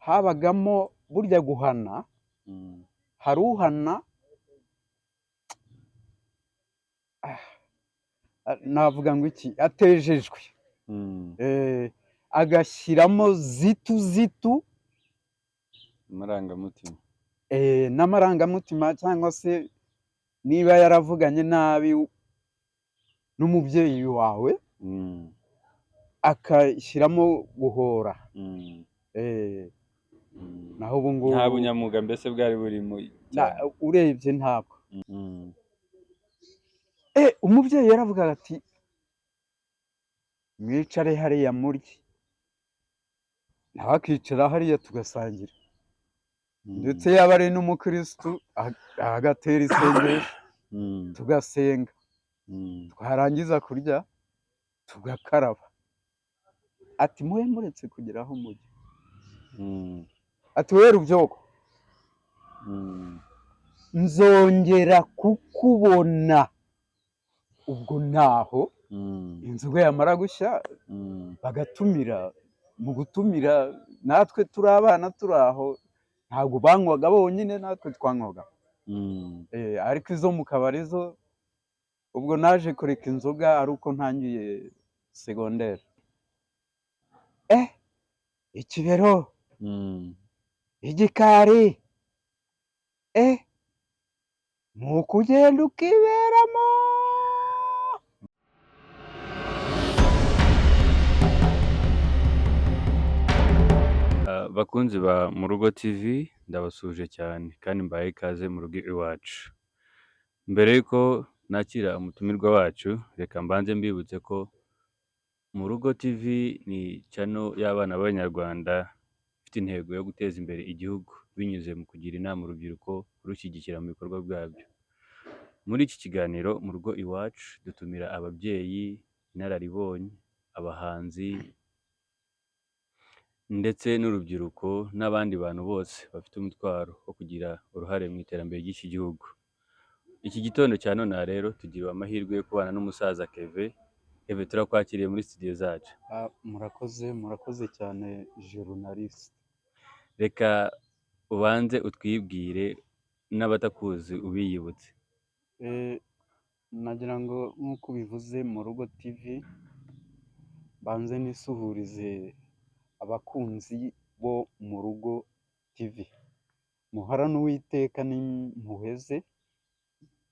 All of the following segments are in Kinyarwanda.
Habagamo burya guhana, hari uhana, navuga ngo iki, atejejwe, agashyiramo zitu zitu amarangamutima, n'amarangamutima, cyangwa se niba yaravuganye nabi n'umubyeyi wawe akashyiramo guhora. Naho ubu ngubu nta bunyamwuga mbese bwari burimo cyane. Urebye ntabwo. Umubyeyi yaravugaga ati mwicare hariya murye, nawe akicara hariya tugasangira, ndetse yaba ari n'umukirisitu agatera isengesho, tugasenga, twarangiza kurya tugakaraba, ati mube muretse kugera aho mujya, ati wowe Rubyogo, nzongera kukubona. Ubwo naho inzoga yamara gushya bagatumira. Mu gutumira natwe turi abana turi aho, ntabwo banywaga bonyine, natwe twanywaga. Ariko izo mu kabari zo, ubwo naje kureka inzoga ari uko ntangiye segonderi. Ikibero, igikari, ni ukugenda ukiberamo. Bakunzi ba Murugo TV, ndabasuhuje cyane kandi mbahaye ikaze mu rugo iwacu. Mbere y'uko nakira umutumirwa wacu, reka mbanze mbibutse ko Murugo TV ni channel y'abana b'Abanyarwanda ifite intego yo guteza imbere igihugu binyuze mu kugira inama urubyiruko, kurushyigikira mu bikorwa byabyo. Muri iki kiganiro mu rugo iwacu dutumira ababyeyi, inararibonye, abahanzi ndetse n'urubyiruko n'abandi bantu bose bafite umutwaro wo kugira uruhare mu iterambere ry'iki gihugu. Iki gitondo cya none rero tugiriwe amahirwe yo kubana n'umusaza Keve. Keve, turakwakiriye muri studio zacu. Murakoze, murakoze cyane journaliste. Reka ubanze utwibwire n'abatakuzi ubiyibutse. Nagira ngo nk'uko ubivuze mu rugo TV, banze nisuhurize abakunzi bo mu rugo TV. Muhorane Uwiteka n'impuhwe ze,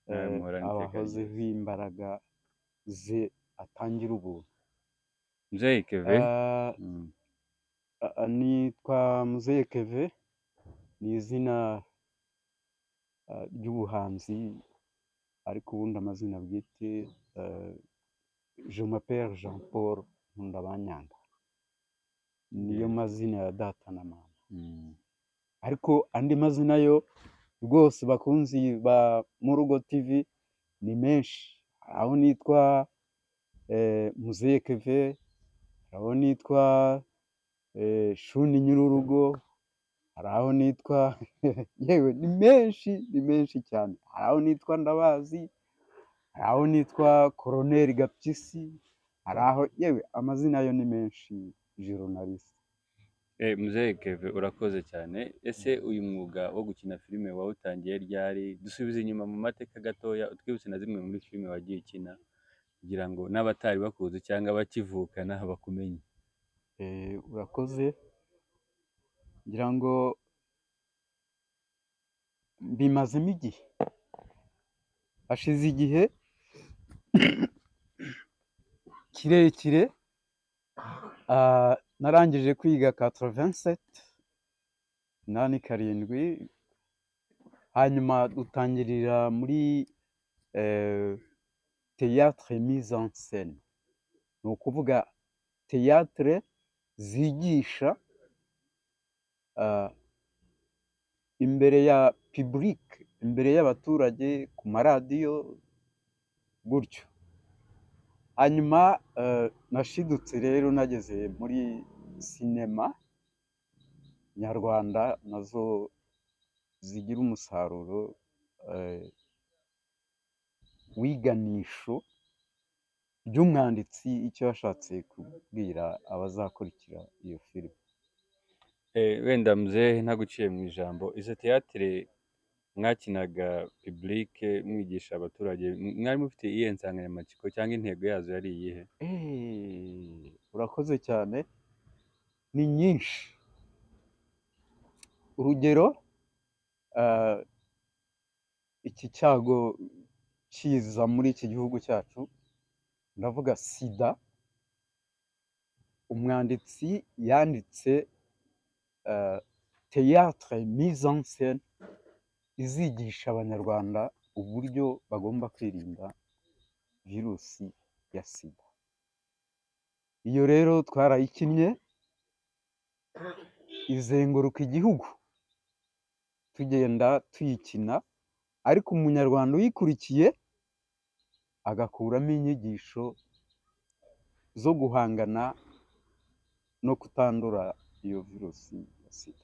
Muhorane iteka abahozeho ryiza. imbaraga ze atangira ubuntu. Muzehe Keve. Nitwa Muzehe Keve, ni izina ry'ubuhanzi, ariko ubundi amazina bwite je m'appelle Jean Paul Nkundabanyanga, niyo mazina ya data na mama. Ariko andi mazina yo rwose bakunzi ba Murugo TV ni menshi. Aho nitwa Muzehe Keve, aho nitwa Shuni Nyir'urugo, hari aho nitwa yewe ni menshi, ni menshi cyane. Hari aho nitwa Ndabazi, hari aho nitwa Koroneri Gapyisi, hari aho yewe amazina yo ni menshi journaliste. Muzehe Keve, urakoze cyane. Ese uyu mwuga wo gukina filime wawutangiye ryari? Dusubize inyuma mu mateka gatoya, utwibutse na zimwe muri filime wagiye ukina kugira ngo n'abatari bakuzi cyangwa abakivukana bakumenye. Urakoze. Ngira ngo mbimazemo igihe, hashize igihe kirekire. Narangije kwiga 87, 87, hanyuma dutangirira muri théâtre mise en scène, ni ukuvuga théâtre zigisha imbere ya public, imbere y'abaturage, ku maradiyo gutyo. Hanyuma nashidutse rero nageze muri sinema nyarwanda, nazo zigira umusaruro w'iganisho ry'umwanditsi, icyo yashatse kubwira abazakurikira iyo filime. Wenda muzehe ntaguciye mu ijambo, izo teyatere mwakinaga publique mwigisha abaturage, mwari mufite iyihe nsanganyamatsiko cyangwa intego yazo yari iyihe? Urakoze cyane, ni nyinshi. Urugero, iki cyago kiza muri iki gihugu cyacu, ndavuga sida, umwanditsi yanditse théâtre mise en scène izigisha Abanyarwanda uburyo bagomba kwirinda virusi ya sida. Iyo rero twarayikinnye, izenguruka igihugu tugenda tuyikina, ariko Umunyarwanda uyikurikiye agakuramo inyigisho zo guhangana no kutandura iyo virusi ya sida.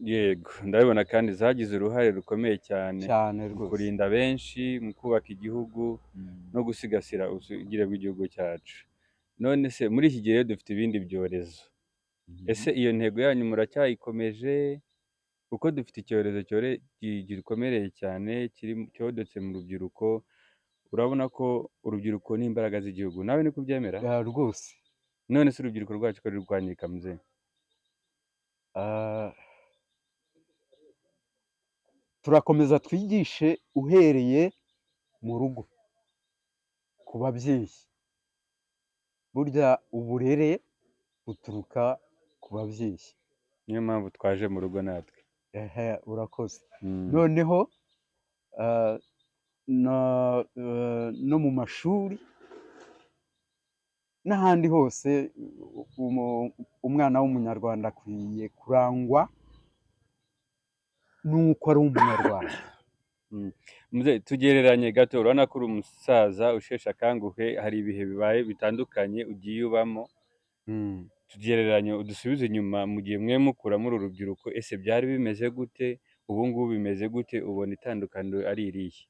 Yego, ndabibona, kandi zagize uruhare rukomeye cyane cyane mu rwose kurinda benshi, mu kubaka igihugu no gusigasira ubusugire bw'igihugu cyacu. None se muri iki gihe dufite ibindi byorezo, ese iyo ntego yanyu muracyayikomeje? Kuko dufite icyorezo gikomereye cyane kiri cyodotse mu rubyiruko. Urabona ko urubyiruko ni imbaraga z'igihugu, nawe niko ubyemera? Yeah, rwose. None se urubyiruko rwacu ko ruri kwangirika, muzehe? Ah, turakomeza twigishe uhereye mu rugo ku babyeyi. Burya uburere buturuka ku babyeyi. Niyo mpamvu twaje mu rugo natwe. Ehe, urakoze. Noneho no mu mashuri n'ahandi hose, umwana w'Umunyarwanda akwiye kurangwa n'uko ari Umunyarwanda. Muzehe, tugereranye gato, urabona ko uri umusaza usheshe akanguhe, hari ibihe bibaye bitandukanye ugiye ubamo. Tugereranye, udusubize inyuma mu gihe mwe mukura muri uru rubyiruko, ese byari bimeze gute? Ubu ngubu bimeze gute? Ubona itandukaniro ari irihe?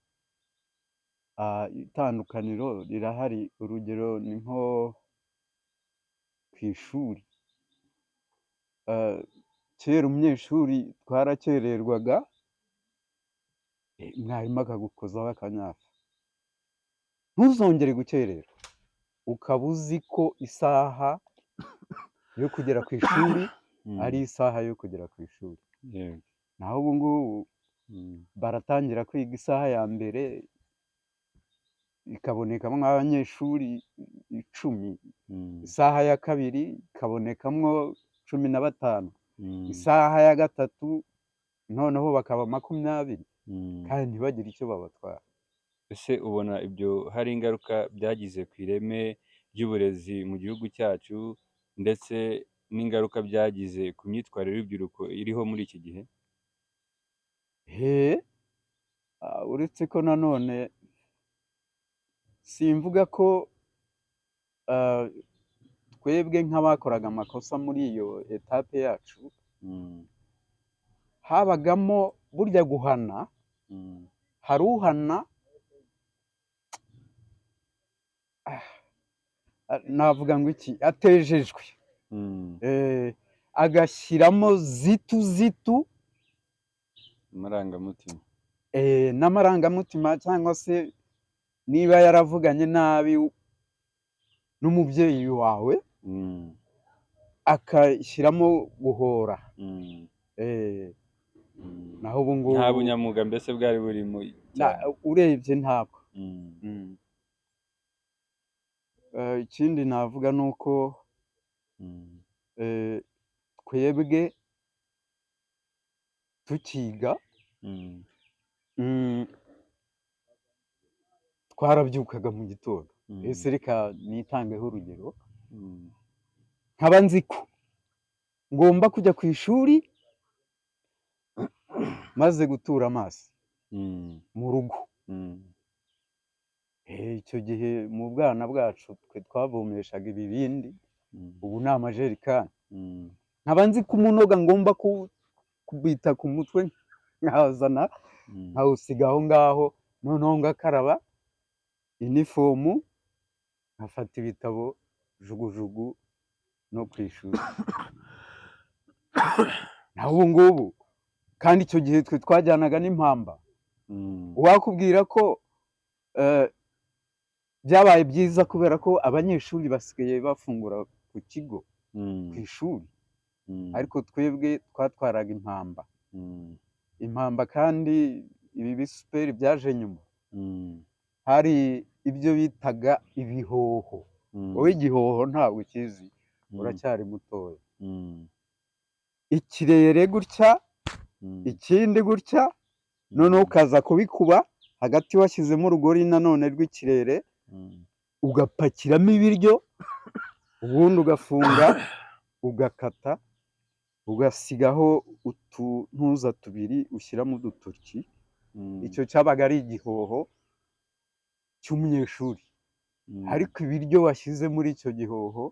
Ah, itandukaniro rirahari. Urugero ni nko ku ishuri. Kera umunyeshuri twarakererwaga, mwarimu akagukozaho akanyafu, ntuzongere gukererwa, ukaba uzi ko isaha yo kugera ku ishuri ari isaha yo kugera ku ishuri. Naho ubu ngubu baratangira kwiga isaha ya mbere ikabonekamo abanyeshuri 10, isaha ya kabiri ikabonekamwo 15, isaha ya gatatu noneho bakaba 20, kandi ntibagire icyo babatwara. Ese ubona ibyo hari ingaruka byagize ku ireme ry'uburezi mu gihugu cyacu, ndetse n'ingaruka byagize ku myitwarire y'urubyiruko iriho muri iki gihe? He, uretse ko nanone simvuga ko twebwe nk'abakoraga amakosa muri iyo étape yacu, habagamo burya guhana. Hari uhana, navuga ngo iki, atejejwe, agashyiramo zitu zitu amarangamutima n'amarangamutima, cyangwa se niba yaravuganye nabi n'umubyeyi wawe, akashyiramo guhora. Naho ubu ngubu Nta bunyamwuga mbese bwari burimo cyane. Urebye ntabwo. Ikindi navuga ni uko twebwe tukiga, twarabyukaga mu gitondo. Ese reka nitangeho urugero, nkaba nzi ko ngomba kujya ku ishuri maze gutura amazi mu rugo. Icyo gihe mu bwana bwacu twe twavomeshaga ibibindi, ubu ni amajerikani. Nkaba nzi ko umunoga ngomba kubita ku mutwe nkazana, nkawusiga aho ngaho, noneho ngakaraba inifomu, nkafata ibitabo jugujugu no ku ishuri. Naho ubu ngubu, kandi icyo gihe twe twajyanaga n'impamba. Uwakubwira ko byabaye byiza kubera ko abanyeshuri basigaye bafungura ku kigo, ku ishuri, ariko twebwe twatwaraga impamba. Impamba kandi ibi bisuperi byaje nyuma. Hari ibyo bitaga ibihoho. Wowe igihoho ntabwo ukizi, uracyari mutoya. Ikirere gutya, ikindi gutya, noneho ukaza kubikuba hagati washyizemo urugori nanone rw'ikirere, ugapakiramo ibiryo, ubundi ugafunga, ugakata, ugasigaho utuntuza tubiri ushyiramo udutoki. Icyo cyabaga ari igihoho cy'umunyeshuri. Ariko ibiryo washyize muri icyo gihoho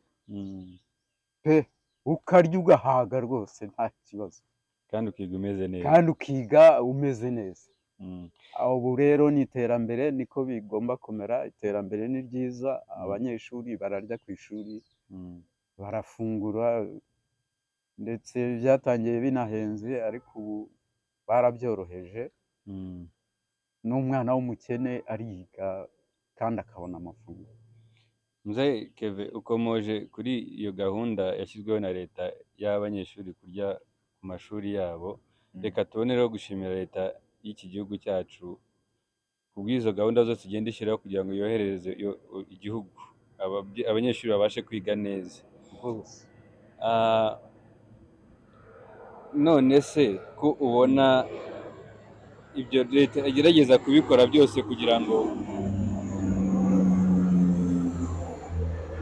pe, ukarya ugahaga rwose nta kibazo. Kandi ukiga umeze neza. Kandi ukiga umeze neza. Ubu rero ni iterambere, niko bigomba kumera. Iterambere ni ryiza, abanyeshuri bararya ku ishuri, barafungura, ndetse byatangiye binahenze, ariko ubu barabyoroheje. N'umwana w'umukene ariga kandi akabona amafunguro. Muzehe Keve, ukomoje kuri iyo gahunda yashyizweho na leta y'abanyeshuri kurya ku mashuri yabo. Reka tubonereho gushimira leta y'iki gihugu cyacu ku bw'izo gahunda zose igenda ishyiraho kugira ngo yohereze igihugu abanyeshuri babashe kwiga neza. Rwose. None se ko ubona ibyo leta igerageza kubikora byose kugira ngo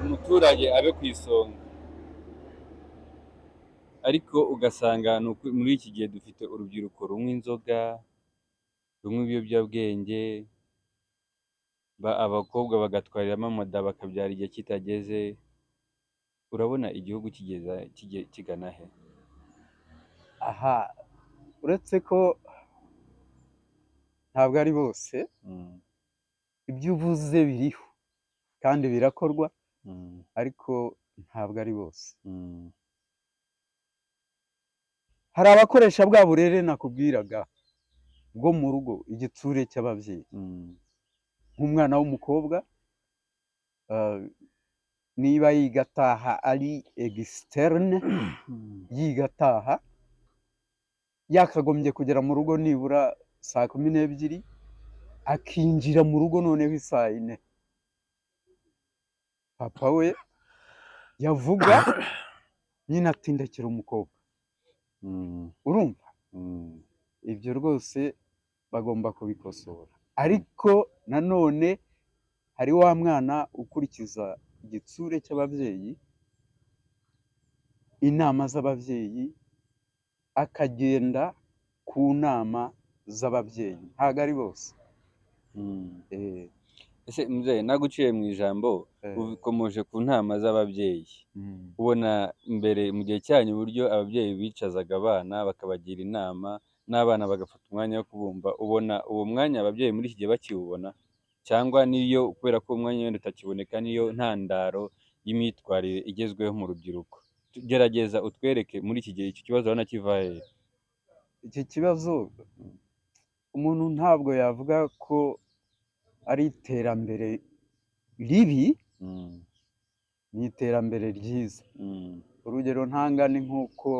umuturage abe ku isonga, ariko ugasanga muri iki gihe dufite urubyiruko runywa inzoga, runywa ibiyobyabwenge, abakobwa bagatwariramo amada bakabyara igihe kitageze, urabona igihugu kigana he? Aha, uretse ko ntabwo ari bose, ibyo uvuze biriho kandi birakorwa, ariko ntabwo ari bose. Hari abakoresha bwa burere nakubwiraga bwo mu rugo, igitsure cy'ababyeyi. Nk'umwana w'umukobwa, niba yiga ataha ari externe, yiga ataha, yakagombye kugera mu rugo nibura 12:00, akinjira mu rugo noneho 4:00. Papa we yavuga nyine ati ndekera umukobwa. Urumva? Ibyo rwose bagomba kubikosora. Ariko nanone hari wa mwana ukurikiza igitsure cy'ababyeyi, inama z'ababyeyi, akagenda ku nama z'ababyeyi. Ntabwo ari bose. Ese mubyeyi, naguciye mu ijambo, ukomoje ku nama z'ababyeyi, ubona mbere mu gihe cyanyu uburyo ababyeyi bicazaga abana bakabagira inama n'abana bagafata umwanya wo kubumva, ubona uwo mwanya ababyeyi muri iki gihe bakiwubona, cyangwa niyo kubera ko umwanya wenda utakiboneka niyo ntandaro y'imyitwarire igezweho mu rubyiruko? Gerageza utwereke muri iki gihe iki kibazo urabona kiva hehe? Iki kibazo umuntu ntabwo yavuga ko ari iterambere ribi, ni iterambere ryiza. Urugero ntanga ni nk'uko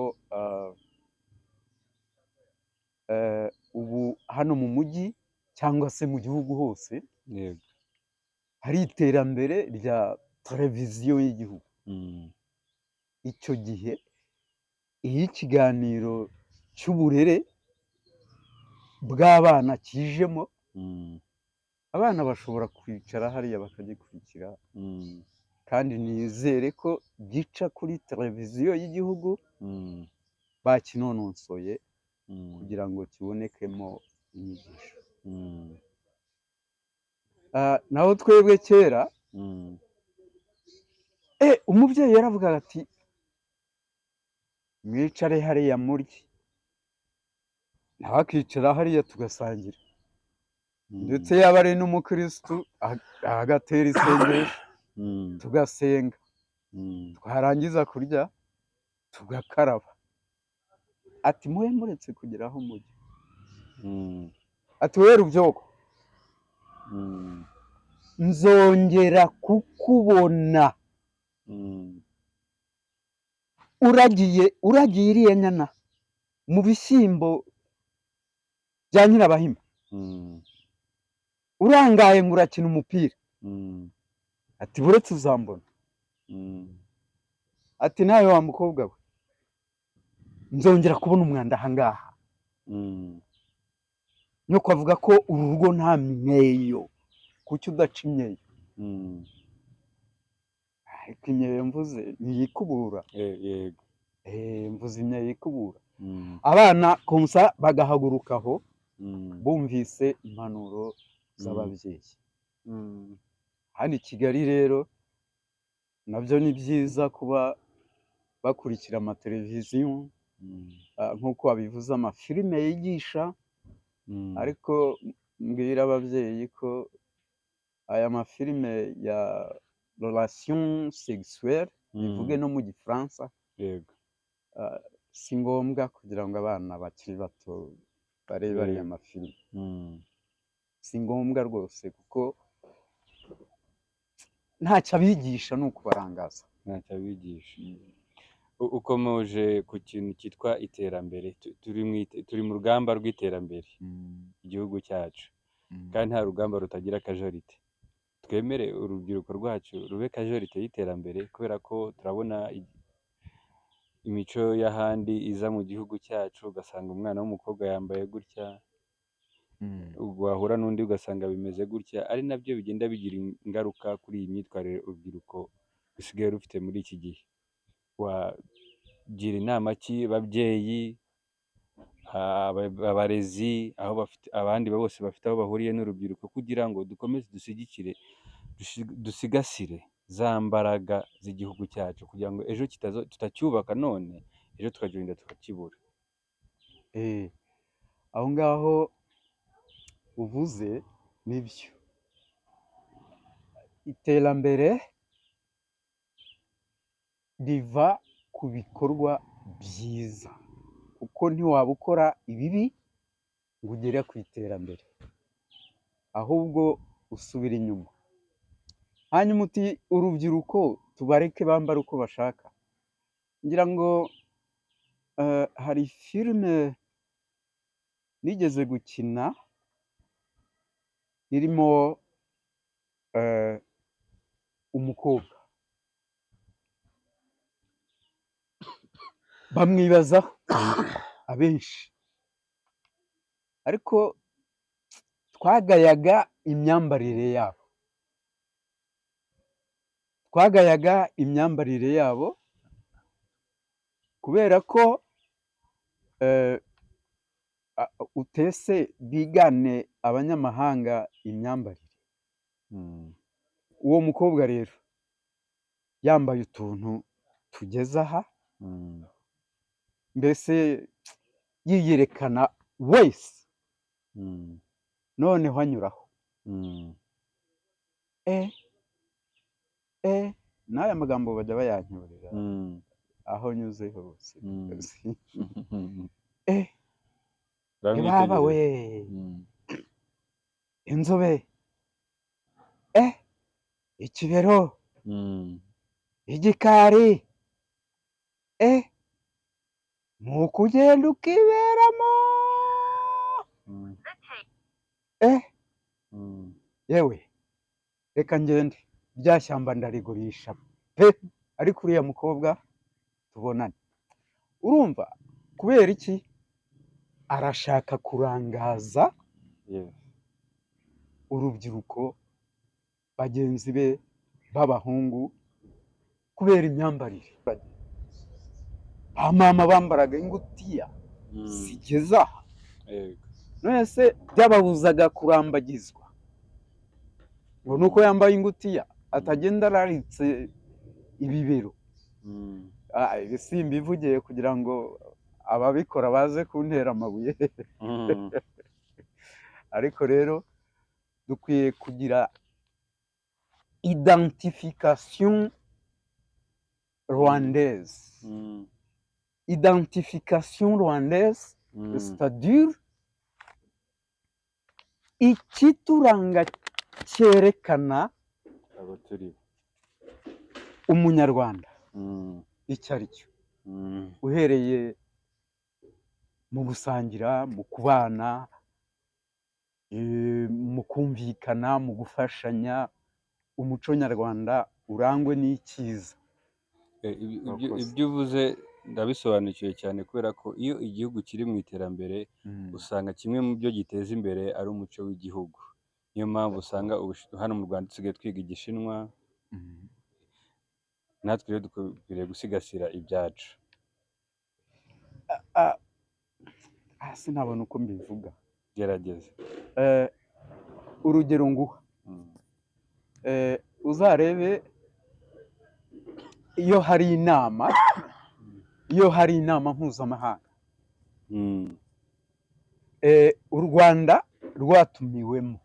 ubu hano mu mujyi cyangwa se mu gihugu hose hari iterambere rya televiziyo y'igihugu. Icyo gihe iyo ikiganiro cy'uburere bw'abana kijemo, abana bashobora kwicara hariya bakagikurikira, kandi nizere ko gica kuri televiziyo y'igihugu, bakinononsoye kugira ngo kibonekemo inyigisho. Naho twebwe kera, umubyeyi yaravugaga ati mwicare hariya murye, nawe akicara hariya tugasangira, ndetse yaba ari n'umukirisitu agatera isengesho, tugasenga, twarangiza kurya tugakaraba. Ati: "Mube muretse kugera aho mujya." Ati: "Wowe Rubyogo, nzongera kukubona uragiye iriya nyana mu bishyimbo bya Nyirabahima, urangaye ngo urakina umupira." Ati: "Buretse uzambona." Ati: "Nawe wa mukobwa we, nzongera kubona umwanda ahangaha." Nyoko avuga ko uru rugo nta myeyo, kuki udaca imyeyo? Ariko imyeyo mvuze ntiyikubura. Yego. Mvuze imyeyo ikubura. Abana konsa bagahaguruka aho bumvise impanuro z'ababyeyi. Hano i Kigali rero nabyo ni byiza kuba bakurikira amateleviziyo, nk'uko wabivuze, amafilime yigisha. Ariko mbwira ababyeyi ko aya mafilime ya relation sexuelle, bivuge no mu Gifaransa, si ngombwa kugira ngo abana bakiri bato barebe ariya mafilime. Si ngombwa rwose, kuko ntacyo abigisha, ni ukubarangaza. Ntacyo abigisha. Ukomoje ku kintu cyitwa iterambere. Turi mu rugamba rw'iterambere, igihugu cyacu, kandi nta rugamba rutagira casualty. Twemere urubyiruko rwacu rube casualty y'iterambere, kubera ko turabona imico y'ahandi iza mu gihugu cyacu, ugasanga umwana w'umukobwa yambaye gutya, wahura n'undi ugasanga bimeze gutya, ari nabyo bigenda bigira ingaruka kuri iyi myitwarire urubyiruko rusigaye rufite muri iki gihe. Wagira inama ki babyeyi, abarezi, aho bafite abandi bose bafite aho bahuriye n'urubyiruko, kugira ngo dukomeze dushyigikire, dusigasire za mbaraga z'igihugu cyacu, kugira ngo ejo tutacyubaka none, ejo tukagenda tukakibura? Aho ngaho uvuze nibyo, iterambere riva ku bikorwa byiza, kuko ntiwaba ukora ibibi ngo ugere ku iterambere, ahubwo usubira inyuma. Hanyuma uti: "Urubyiruko tubareke bambare uko bashaka." Ngira ngo hari filime nigeze gukina irimo umukobwa bamwibazaho abenshi, ariko twagayaga imyambarire yabo, twagayaga imyambarire yabo kubera ko utese bigane abanyamahanga imyambarire. Uwo mukobwa rero yambaye utuntu tugeze aha, mbese yiyerekana wese, noneho anyuraho, n'aya magambo bajya bayanyorera aho nyuze hose. Baba we, inzobe, ikibero, igikari, ni ukugenda ukiberamo. Yewe, reka ngende, rya shyamba ndarigurisha pe, ariko uriya mukobwa tubonane. Urumva kubera iki? Arashaka kurangaza urubyiruko bagenzi be b'abahungu kubera imyambarire. Ba mama bambaraga ingutiya zigeze aha. None se byababuzaga kurambagizwa ngo nuko yambaye ingutiya atagenda araritse ibibero? Ibi simbivugiye kugira ngo ababikora baze kuntera amabuye. Ariko rero dukwiye kugira identification rwandaise. Identification rwandaise, c'est-à-dire ikituranga cyerekana abo turi bo. Umunyarwanda icyo ari cyo, uhereye mu gusangira, mu kubana, mu kumvikana, mu gufashanya, umuco nyarwanda urangwe n'icyiza. Urakoze. Ibyo uvuze ndabisobanukiwe cyane, kubera ko iyo igihugu kiri mu iterambere usanga kimwe mu byo giteza imbere ari umuco w'igihugu. Niyo mpamvu usanga hano mu Rwanda dusigaye twiga Igishinwa. Natwe rero dukwiriye gusigasira ibyacu. Sinabona uko mbivuga. Gerageza. Urugero nguha, uzarebe iyo hari inama mpuzamahanga, u Rwanda rwatumiwemo,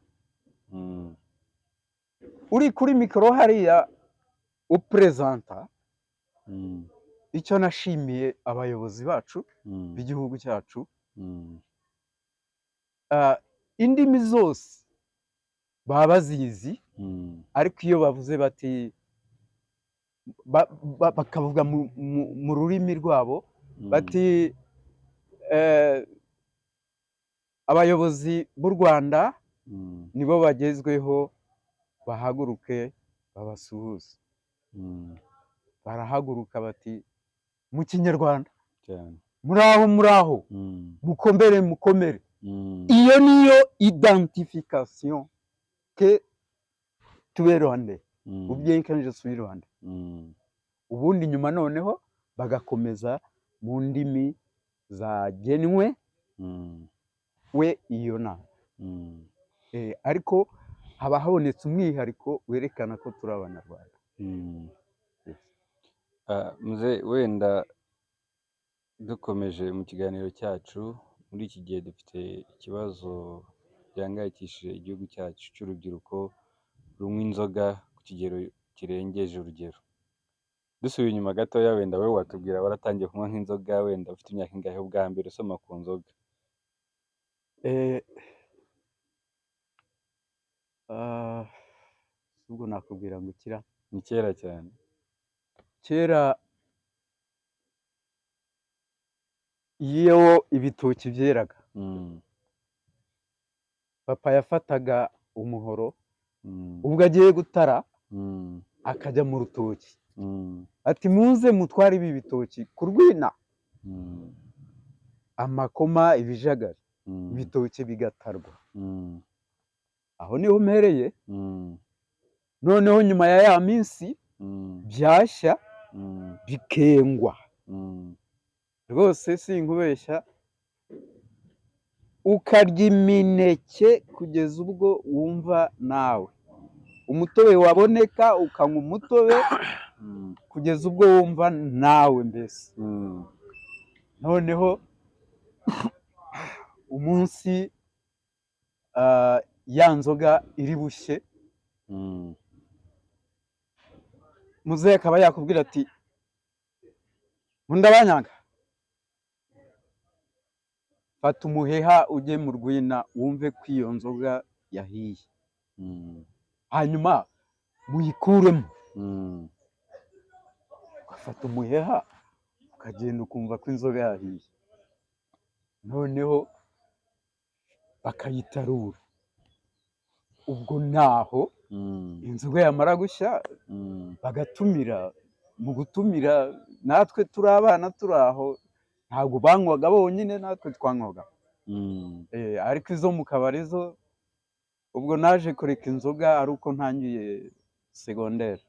uri kuri mikoro hariya uperezanta, icyo nashimiye abayobozi bacu b'igihugu cyacu, indimi zose baba bazizi, ariko iyo bavuze bati bakavuga mu rurimi rwabo bati abayobozi b'u Rwanda nibo bagezweho, bahaguruke babasuhuze, barahaguruka bati mu Kinyarwanda, cyane, "Muraho, muraho, mukomere, mukomere." Iyo niyo identification que tu es rwandais ou bien quand je suis rwandais. Ubundi nyuma noneho bagakomeza mu ndimi zagenwe we iyo nama. Ariko haba habonetse umwihariko werekana ko turi Abanyarwanda. Yes. Muze wenda dukomeje mu kiganiro cyacu, muri iki gihe dufite ikibazo gihangayikishije igihugu cyacu cy'urubyiruko runywa inzoga ku kigero kirengeje urugero. Dusubiye inyuma gatoya, wenda wowe watubwira waratangiye kunywa nk'inzoga wenda ufite imyaka ingahe, bwa mbere usoma ku nzoga? Ubwo nakubwira ngo kira Ni kera cyane. Kera iyo ibitoki byeraga, papa yafataga umuhoro, ubwo agiye gutara, akajya mu rutoki, ati: "Muze mutware ibi bitoki ku rwina." Amakoma, ibijagari, ibitoki bigatarwa. Aho niho mpereye. Noneho nyuma ya minsi byashya, bikengwa. Rwose sinkubeshya, ukarya imineke kugeza ubwo wumva nawe umutobe waboneka, ukanywa umutobe kugeza ubwo wumva nawe mbese. Noneho umunsi ya nzoga iri bushye, muzehe akaba yakubwira ati: "Nkundabanyanga, fata umuheha ujye mu rwina wumve ko iyo nzoga yahiye, hanyuma muyikuremo." Ugafata umuheha ukagenda, ukumva ko inzoga yahiye, noneho bakayitarura. Ubwo naho inzoga yamara gushya, bagatumira. Mu gutumira, natwe turi abana turi aho, ntabwo banywaga bonyine, natwe twanywaga. Ariko izo mu kabari zo, ubwo naje kureka inzoga ari uko ntangiye segonderi.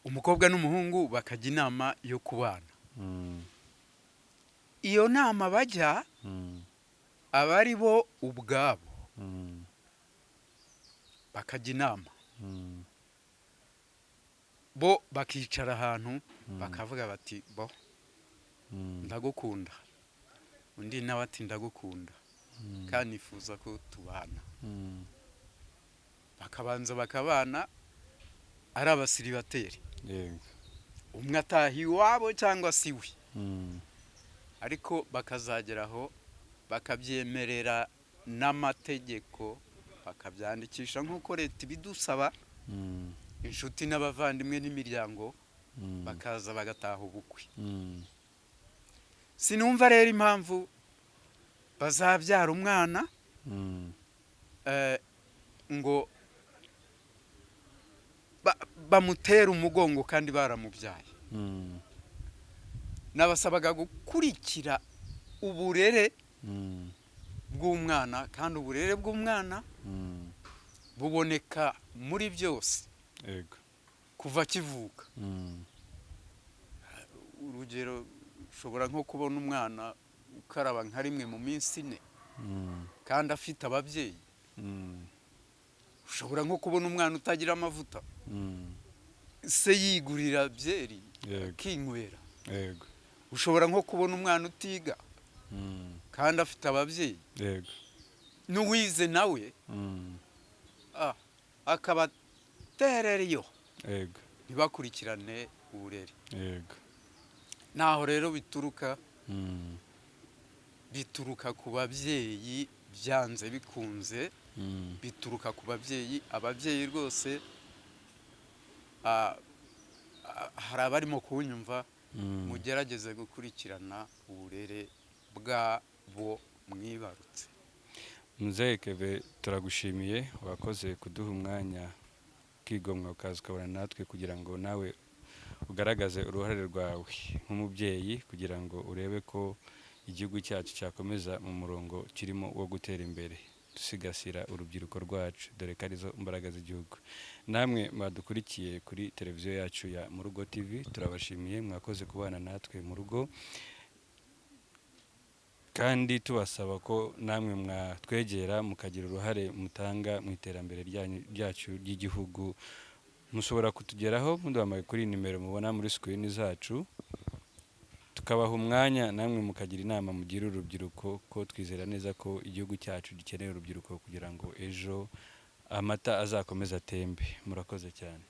Umukobwa n'umuhungu bakajya inama yo kubana. Iyo nama bajya, aba ari bo ubwabo bakajya inama, bo bakicara ahantu bakavuga bati: "Bo ndagukunda." Undi nawe ati: "Ndagukunda kandi nifuza ko tubana." Bakabanza bakabana ari abasiribateri, umwe ataha iwabo cyangwa se iwe. Ariko bakazageraho bakabyemerera n'amategeko, bakabyandikisha nk'uko leta ibidusaba, inshuti n'abavandimwe n'imiryango bakaza bagataha ubukwe. Sinumva rero impamvu bazabyara umwana ngo bamutere umugongo kandi baramubyaye. Nabasabaga gukurikira uburere bw'umwana, kandi uburere bw'umwana buboneka muri byose kuva akivuka. Urugero, ushobora nko kubona umwana ukaraba nka rimwe mu minsi 4 kandi afite ababyeyi. Ushobora nko kubona umwana utagira amavuta, se yigurira byeri akinywera. Ushobora nko kubona umwana utiga kandi afite ababyeyi. N'uwize nawe akaba tereriyo, ntibakurikirane uburere. Naho rero bituruka, bituruka ku babyeyi, byanze bikunze bituruka ku babyeyi. Ababyeyi rwose, hari abarimo kunyumva, mugerageze gukurikirana uburere bwabo mwibarutse. Muzehe Keve, turagushimiye, wakoze kuduha umwanya ukigomwa ukaza ukabona natwe kugira ngo nawe ugaragaze uruhare rwawe nk'umubyeyi, kugira ngo urebe ko igihugu cyacu cyakomeza mu murongo kirimo wo gutera imbere, dusigasira urubyiruko rwacu, dore ko arizo mbaraga z'igihugu. Namwe mwadukurikiye kuri televiziyo yacu ya Murugo TV, turabashimiye, mwakoze kubana natwe mu rugo, kandi tubasaba ko namwe mwatwegera mukagira uruhare mutanga mu iterambere ryacu ry'igihugu. Mushobora kutugeraho muduhamagaye kuri nimero mubona muri screen zacu, tukabaha umwanya namwe mukagira inama mugira urubyiruko, ko twizera neza ko igihugu cyacu gikeneye urubyiruko kugira ngo ejo amata azakomeze atembe. Murakoze cyane.